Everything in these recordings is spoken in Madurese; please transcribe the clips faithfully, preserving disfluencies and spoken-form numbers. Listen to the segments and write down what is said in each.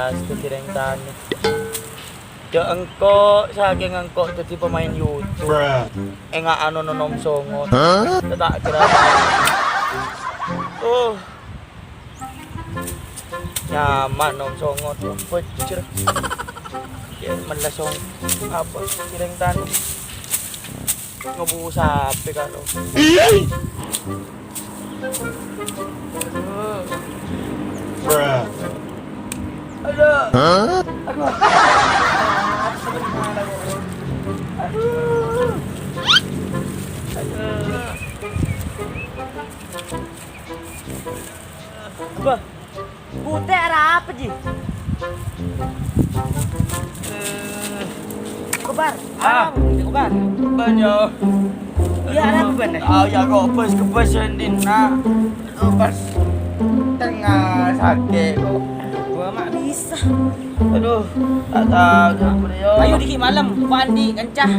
Astaga, rèng tanè. Jhâ' engko', sakèng engko' dhâddhi pemain YouTube. Enga' ano nonom songot. Hah? Ta' kèra. Oh. Nyaman nom songot, nom bejjher. Ya, mella song-, apa, rèng tanè. Ngobu sapè karo. Aduh. Aduh. Hah? Aduh. Aduh. Aduh. Apa? Bute' arapa, Ji? Eh. Kobar. Ah. Arapa, Kobar? Banyak. Iyâ, arapa, Ban? Ah, ya, kok bos ke bos yang dina. Aduh, pas tengah sakit kok. Gua mak bisa. Aduh, tak tahu, tak tahu, yo. Ayo, dikit malam, Pak Andi, kencah.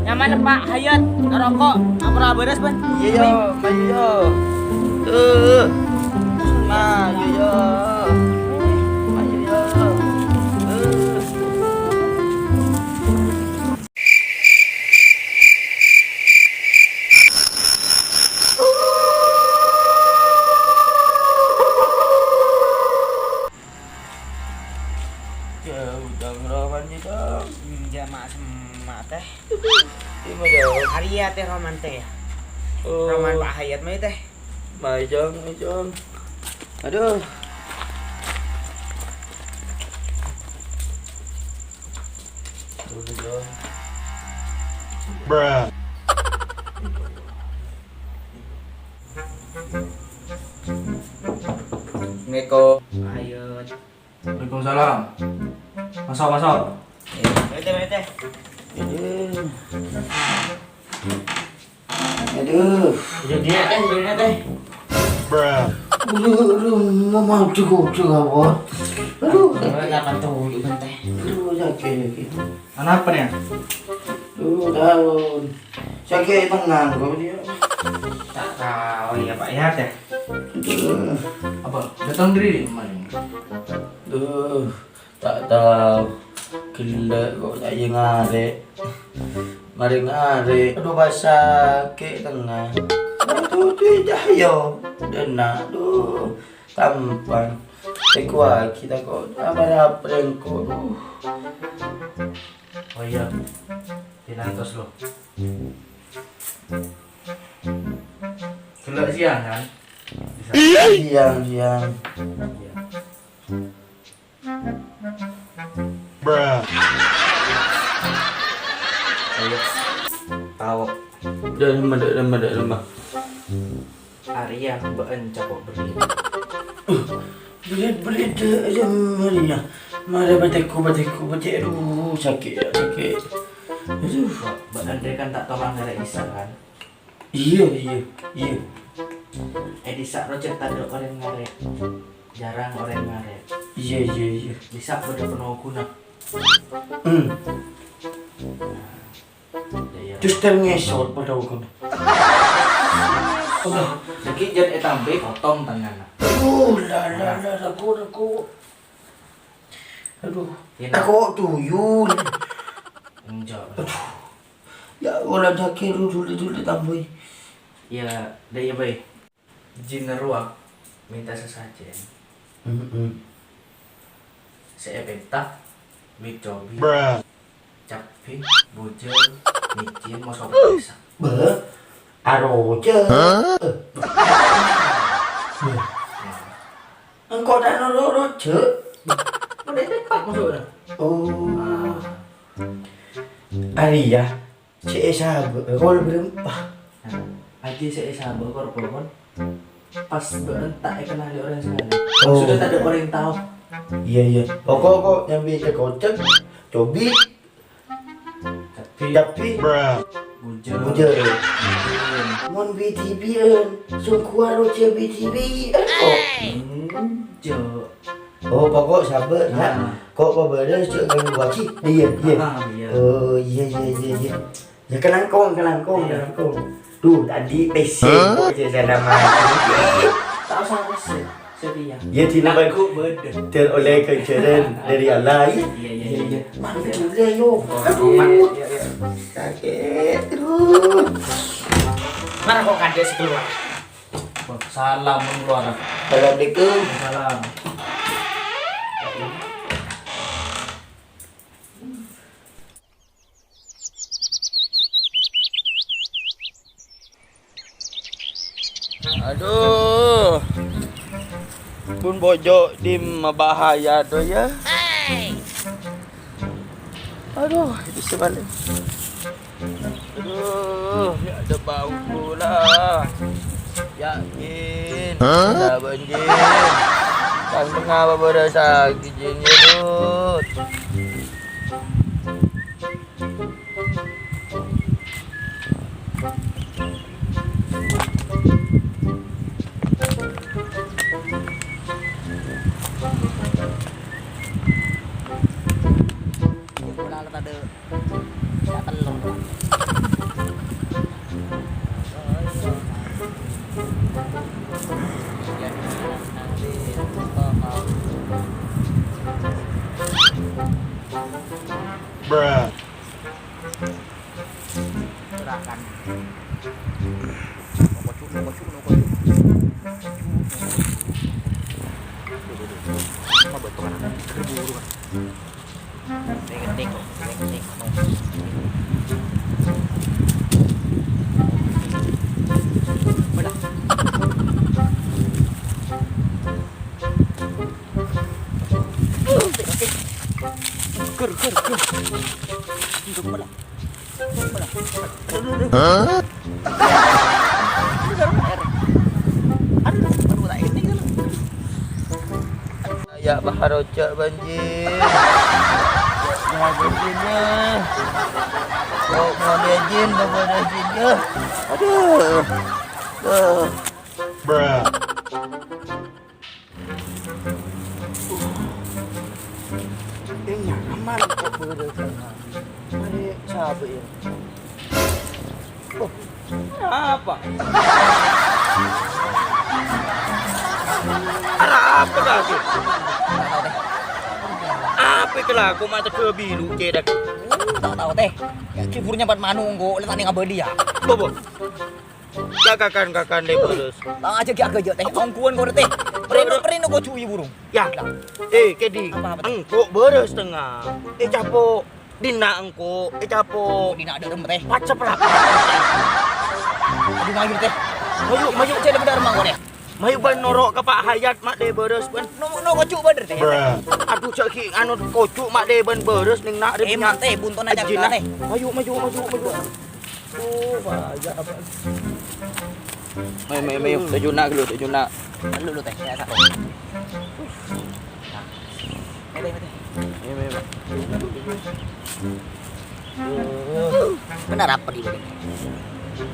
Nyaman, Pak Hayat, ngerokok, ampora beres, Ban. Iya, yo, ayo, yo. Eh, ayo, yo. Ayo, yo. Eh. Jauh, Jang, roman, Jang. Enjâ', mak, semak, Teh. Iyâ, Jang. Arèya, Teh, roman, Teh, ya. Oh. Roman Pak Hayat, mah, Teh. Mai, Jang, mai, Jang. Aduh. Aduh, Jang. Assalamualaikum. Ayo. Waalaikumsalam. Masuk, masuk. Ayo, Teh, ayo, Teh. Aduh. Aduh. Aduh, dia, Teh, dia, Teh. Aduh, aduh, mau, mau cukup, cukup, apa? Aduh, Teh. Aduh, sakit, sakit. Kenapa nih? Aduh, tahun. Sakit tenang kok dia. Tak tahu ya, Pak, ya, Teh. Aduh. Apa? Datang dari mana? Aduh. Ta' tao, ghellâ' kok ta' iyâ ngarè'. Marè ngarè', adhu, pas sakè' tengnga. Adhu, dhi cahya, dâna, adhu, tampan. Tèkoaghi tako', apa-apa engko', adhu. Oh iyâ, dinantos lo. Ghellâ' siang, kan? Siang, siang. Iyâ. Ayo. Tao. Dâ' remma, dâ' remma, dâ' remma. Arèya bâ'en capo' berri'na. Berri', berri', dâ' remma rèya. Marè patèko, patèko, patè-, adhu, sakè', sakè'. Adhu. Bâ'en rè kan ta' toman ngarè' Isa, kan? Iyâ, iyâ, iyâ. È dhisa' rowa tadâ' orèng ngarè'. Jhârâng orèng ngarè'. Iyâ, iyâ, iyâ. Dhisa' bâdâ panoghuna. Hmm. Nah, iyâ. Terros tèr ngèsot padâ oghuna. Allah, sakè' jhân ètambâi potong tangana. Oh, la, la, la, ragu, ragu. Adhu, tako' tuyul. Enjâ'. Adhu. Ya Allah, dhâggi' ru duli-duli tambâi. Iyâ, dâ' iyâ, Bay. Jinna rowa mènta sasajân. Mm-mm. Sè èpènta, mè' cobi. Cabbhi, bujâ, micin, moso pèsa. Bâh, aroca. Hah? Bâh. Engko' ta' noro' roca. Mon è tempat maksudnya. Oh. Ah. Arèya, sè èsabâ', kor bârâmpa. Nah, ajjhi sè èsabâ' kor bârâmpa. Pas bâ'en ta' èkennalè orèng sakalè. Oh. Maksudnya tadâ' orèng tao. Iyâ, iyâ. Pokok kok nyambi cè' kocèng, cobi. Cabbhi. Cabbhi. Bujâ. Bujâ. Mon bi-, dibi'ân, songkowa roca bi-, dibi'ân kok. Enjâ'. Oh, pokok sabâ', ya. Ah. Kok pabâlâs, cè' ganggu haji. Iyâ, iyâ. Ah, iyâ. Oh, iyâ, iyâ, iyâ, iyâ. Ya, kalangkong, kalangkong, iyâ. Kalangkong. Tuh, tadi pesek kok cè' sana mati. Ta' osa pesek. Iyâ, dina, Pak. Lagu bâdâ. Ter oleh ganjaran dari Allah, ya? Iyâ, iyâ, iyâ. Mari, iyâ, iyâ, yo. Oh, aduh. Iyâ, iyâ, iyâ. Sakit, aduh. Mara kok kadhi sè kalowar. Salam, kalowar. Assalamualaikum. Salam. Adhu, pon bojho' dimma bahaya to, ya. Adhu, itu sebalik. Adhu, ya ada bau pula. Yakin, hah? Ada banjir. Kan mengapa berasa gijin ya, Dut? Bruh. Serahkan. Noko cu, noko cu, noko cu. Apa betul kan? Keburu kan. Tengok, tengok, tengok, tengok. Belah. Ger, ger, ger. Hah? Ya, bahar ojak banjir. Ya, banjirnya. Kok mau dia jin, mau dia jin, ya. Aduh. Aduh. Bruh. Eh, nyaman kok bârâs. Mari, sahabat, ya. Oh, apa? Arapa lagi? Apa kelaku mata kebilu cedek? Tao-tao teh. Ya, kiburnya empat manu engko, letak ning abadi ya. Bobo. Ya, kakan-kakan deh, bos. Tang aja ki aga aja teh. Ongguan kok teh. Reno, reno kok cuy burung. Ya. Eh, kedi. Apa, apa? Engko' bârâs tengnga. Eh, capo'. Dinna' engko'. Eh, capo'. Dinna' dârem teh. Pacep lah. Aduh, mayu teh. Mayu, mayu. Cek dârem engko' deh. Mayu bân noro' ka Pak Hayat, ma' dè bârâs bân. No, no, kocu' bâdâr teh. Aduh, ca'ghi' anu kocu' ma' dè bân bârâs neng na' rè. Emang teh, bunton aja teh. Mayu, mayu, mayu, mayu. Oh, bahaya apa? Mayu, mayu, mayu. Tujuna' dulu, tujuna'. Dulu, dulu, teh. Saya satu. Mete, mete. Mayu, mayu, mayu. Bhender apa di sini?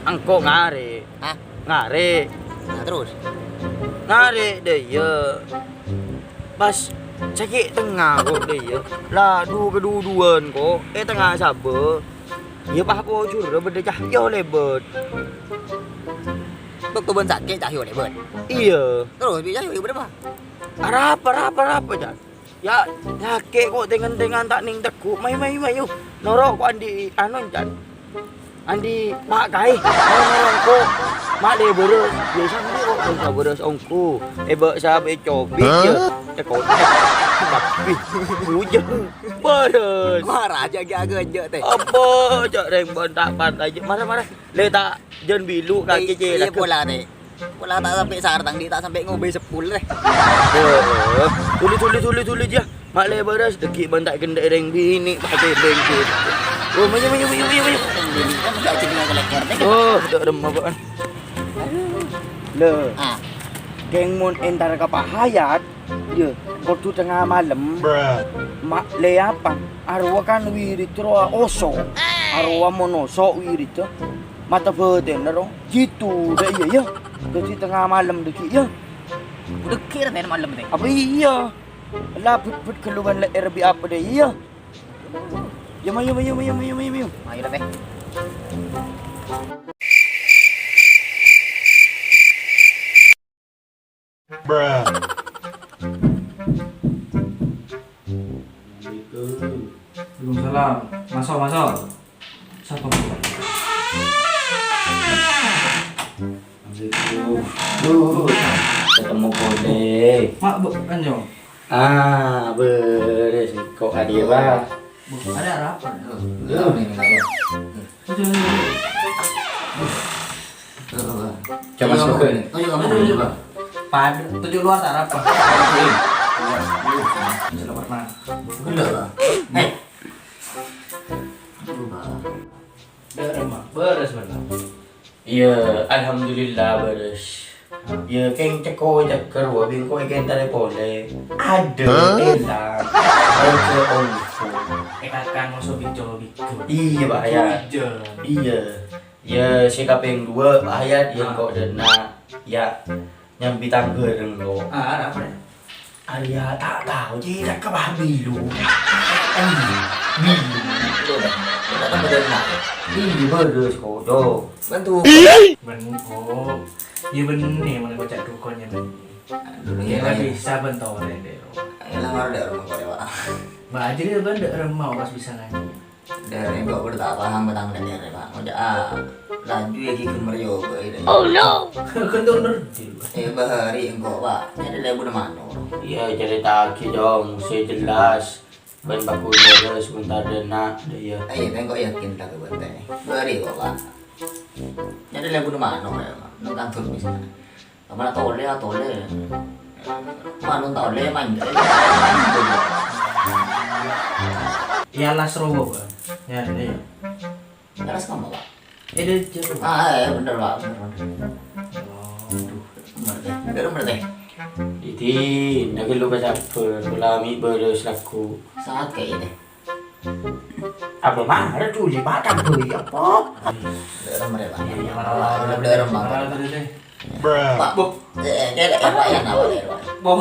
Engko' ngarè'. Hah? Ngarè'. Nah, terus? Ngarè' dâ' iyâ. Pas ca'ghi' tengnga ko' dâ' iyâ. La du-, kaduduwân ko', è tengnga sabâ. Iyâ, pas pojhur bâdâ cahya lèbât. Bâkto bâ'na sakè' cahya lèbât? Iyâ. Terros, bi' cahya lèbât apa? Arapa, arapa, arapa, Jan? Yâ, sakè' ko' tèng-ngentèngan ta' nèng teggu'. Mayu, mayu, mayu. Noro' ko' andi' anu, Jan. Andi' ma' kaè. Noro' ko' ma' lè bârâs. Iyâ, sambi ko' bârâs ongghu. È bâ' sabâ' cobi, iyâ. Hah? Cèkot. Tapi, bujâ. Bârâs. Mara jâ' ghi' agâjâ' tè. Apa, jâ' rèng bân ta' pantai, jâ'. Mara, mara. Lè ta' jân bilu kakè cè' iyâ, pola, tè. Pola ta' sampè' sar, tang di' ta' sampè' ngobâi seppul, tè. Dhuli, dhuli, dhuli, dhuli, jâ. Ma' lè bârâs, dâggi' bân ta' ghândhâ' rèng binè', pakai bengkit. Oh, mayu, mayu, mayu, mayu, mayu. Kan jâ' jâ' ngaleker, tè. Oh, ta' remma bâ'ân. Lè. Ah. Kèng mon entar ka Pak Hayat, Iyâ, kodhu tengnga malem. Ma' lè apa? Arowa kan wirid rowa oso'. Arowa mon oso' wirid, mata bâtènna ro. Jitu, dâ' iyâ, yâ. Dâddhi tengnga malem dâggi', yâ. Dâggi' ra tengnga malem, tè? Apa iyâ? La bhut-bhut ghâllu bân lè'èr bi' apa dâ' iyâ? Yâ, mayu, mayu, mayu. Mayu, tè. Bruh. Maso', maso'. Sapa, Bu? Assalamualaikum. Duh, ketemu polè. Mak, Bu, kanjong. Ah, bherrâs kok adiyâ, Pak. Bu, ada apa? Duh, ini apa? Aduh, aduh, aduh. Coba ayo, masuk. Ayo, kamu dulu, Pak. Pad-, tujuh luar tak apa? Iya. Iya, selamat, Mak. Bener, Pak. Eh. Aduh, Pak. Bherrâs, Mak. Bherrâs, bherrâs. Iyâ, alhamdulillah, bherrâs. Iyâ, kèng cèko cèkèr, wa, bingko èkèn tarè polè. Adâ, hah? Èlang. Aja ongko. Èkakan moso bico-bico. Iyâ, Pak, ya. Hujan. Iyâ. Iyâ, sè kapèng duwâ', Pak, ya, iyâ, ah, engko' dâ' enna'. Ya, nyambi tang bhâreng, kok. Ah, arapa, ya? Arèya ta' tao, cè' cakep ah, bilu. Eh, bilu. Loh, dah. Dah tambah dari mana? Iya, bherrâs, kok, Cok. Bantu. Bân-, oh. Iyâ, bânnè, mon èkoca' dhukon, iyâ, bânnè. Aduh, iyâ, iyâ. Bisa bân torè, deh. Ayo, lah, marah deh, orang kore, Pak. Bâjâ, iyâ, bân, dek, remma, pas bisa ngajhi. Dâri engko' bâdâ ta' paham ka tang dâ' èrè, Pak. Ngoca', ah, laju ya ghi' ghemmer yo, Pak, gitu. Oh, no. Kan tuh nerjil. Eh, bahari engko', Pak. Nyarè lebuna mano'. Iyâ, carèta'aghi, Cong, sè jelas. Bân paghun bârâs sebentar dâ' enna', dâ' iyâ. Eh, iyâ, engko' yakin ta' ka bâ'na. Bahari kok, Pak. Nyarè lebuna mano', ya, Pak. Neng kantor bisa. Apa tolè, ah, tolè. Mano' tolè, man. Iyâ, las rowa, Pak. Ya, ya. Las kamma, Pak? Eh, dâ' jero. Ah, eh, bener, Pak. Bener, bener. Oh, aduh. Bener, deh. Bener, bener, deh. Didin, lagi lu kacabel, gula mi bârâs lagu. Saat kayak ini. Apa marè dhuli, Pak, tambâi apa? Belum, Pak. Iya, iya, marah, marah, marah, marah, marah, marah, marah. Pak, Bu. Eh, eh, eh, eh, Pak, ya, nawar, ya, Pak. Bu.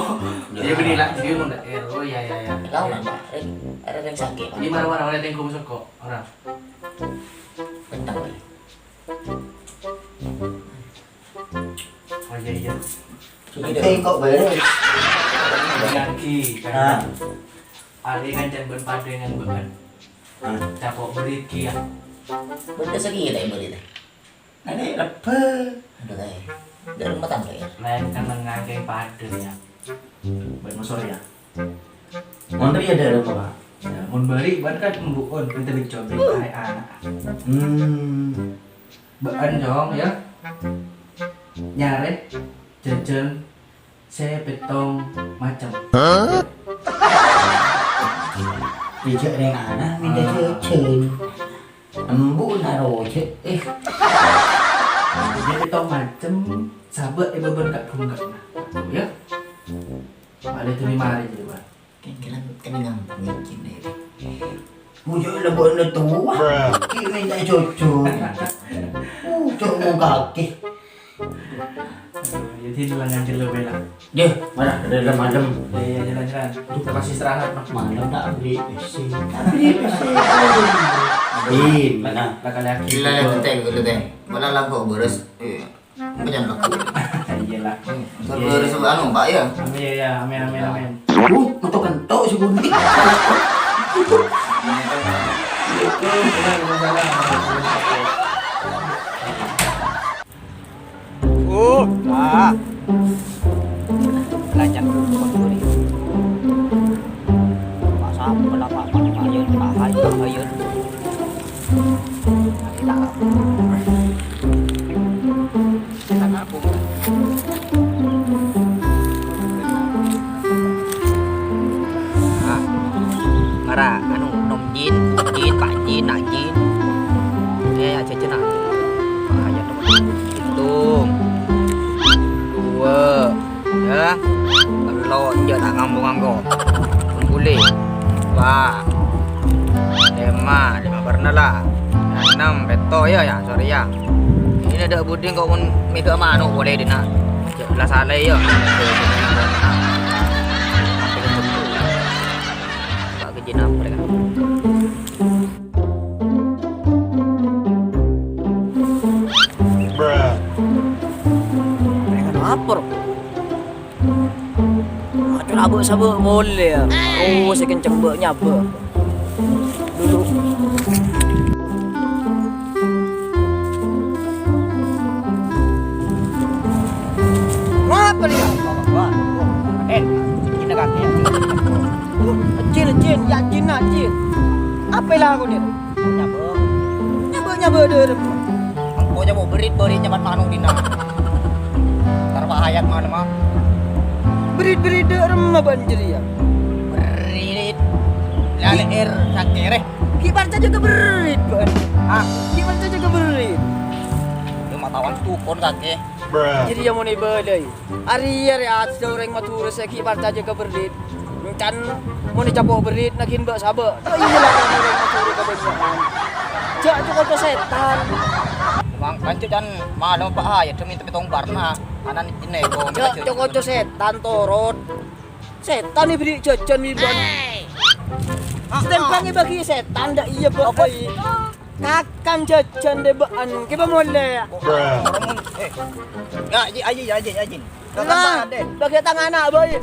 Iya, bânnè, lah. Iya, Bu, ndak. Eh, oh, iya, iya, iya. Lawan, Pak. Eh, ada yang sakit, Pak. Ini marah, marah, marah, tengko masuk kok. Orang. Bentar, Pak. Oh, iya, iya. Sini deh. Tengko bârâs. Lagi, kan. Ah. Arè kancana bân padâ ngan bâ'ân. Ah. Capo' bârâs kèya. Bâdâ sakèya ta' bârâs tè? Nèka lebbâ. Aduh, tè. Dâ' remma tang, tè. Laèn kan ngangkèng padâ, ya. Bân moso, ya. Mon rèya dâ' remma, Pak? Ya, mon bâli', bân kan embu'en, bân tèbèn cobèn, arè ana'. Hmm. Bâ'ân, Cong, ya. Nyarè jhâjhân sè pèttong macem. Hah? Ijâ rèng ana' mènta jhâjhân. Embu' naro jhâ', eh. Jhâjhân pèttong macem, sabâ' è bâbân ka' bhungka'na. Ya. Malè dhuli marè jârèya, Pak. Kèng-kèng kenningan pemimpin ini. Mujur lebur le tua. Bruh. Ki minta jujur. Uh, cok mau kaki. Aduh, jadi langan jelo bela. Deh, marah ada malam. Ya, ya, jalan-jalan. Kita pasti istirahat, Mas. Malam tak beli besi. Tak beli besi. Bin, mana? Lah, kali lagi. Gila, ya, teh, gila, teh. Malah lagu beres. Iya. Apa jangan lagu? Iyalah. Terus anu, Pak, ya? Amin, ya, ya. Amin, amin, amin. Uh, ketok-ketok si Gundi. Uh, ah. Belajar dulu, Pak Guru. Pak Sam, kenapa Pak Mayun, Pak Hai, Pak Mayun? Kita nggak Mara, anu, Nom Jin, Bu Jin, Pak Jin, Nak Jin. Iya, ya, jajan, Nak. Wah, ya, teman. Hitung. Dua. Ya. Tello', enjâ' ta' ngambu-ngambu. Kumpuli. Dua. Lèma, lèma bârna la. Ennem, pètto', ya, ya, sorry, ya. Ini ada buding kok pun mega mano' boleh dina. Jâ' la salè, ya. Pak Gejinam, mereka. Mereka lapor. Aduh, abâ' sabâ' polè, ya. Oh, sè kenceng bâ' nyabâ'. Dulu Wah, Raden, ini kakek. Jin, jin, ya jin, nah, jin. Apa lakonè? Nyabâ'. Nyabâ', nyabâ' dâ' remma. Engko' nyabâ' berrit, berrit nyabâ' manok dinna'. Tar bahayat mana, mah? Berrit, berrit dâ' remma bâ'na jârèya. Berrit. Lalè'èr sakèrè. Ghi' parcajâ ka berrit, bâ'na. Hah? Ghi' parcajâ ka berrit. Ya, matawan dukun kakè. Jârèya mon èbâlâi. Arèya rèya adâ' orèng Madhurâ sè ghi' parcajâ ka berrit. Can mon ècapo' berrit naghin bâ'-sabâ'. Oh iyâ la, orèng Madhurâ kabânnya'an. Jâ' co-ngoco sètan. Mang kanca can malem Pak Hayat demi tepi tong barna. Anan ini kok. Jâ' co-ngoco sètan torot. Sètan èberri' jhâjhân bi' bâ'na. Setembang èbâghi sètan, dâ' iyâ, Bâ'. Kakang jhâjhân dâ' bâ'na, kèbâ molè. Eh. Ya, aji, aji, aji, aji. Lah, bâghi tang ana', Bâ'.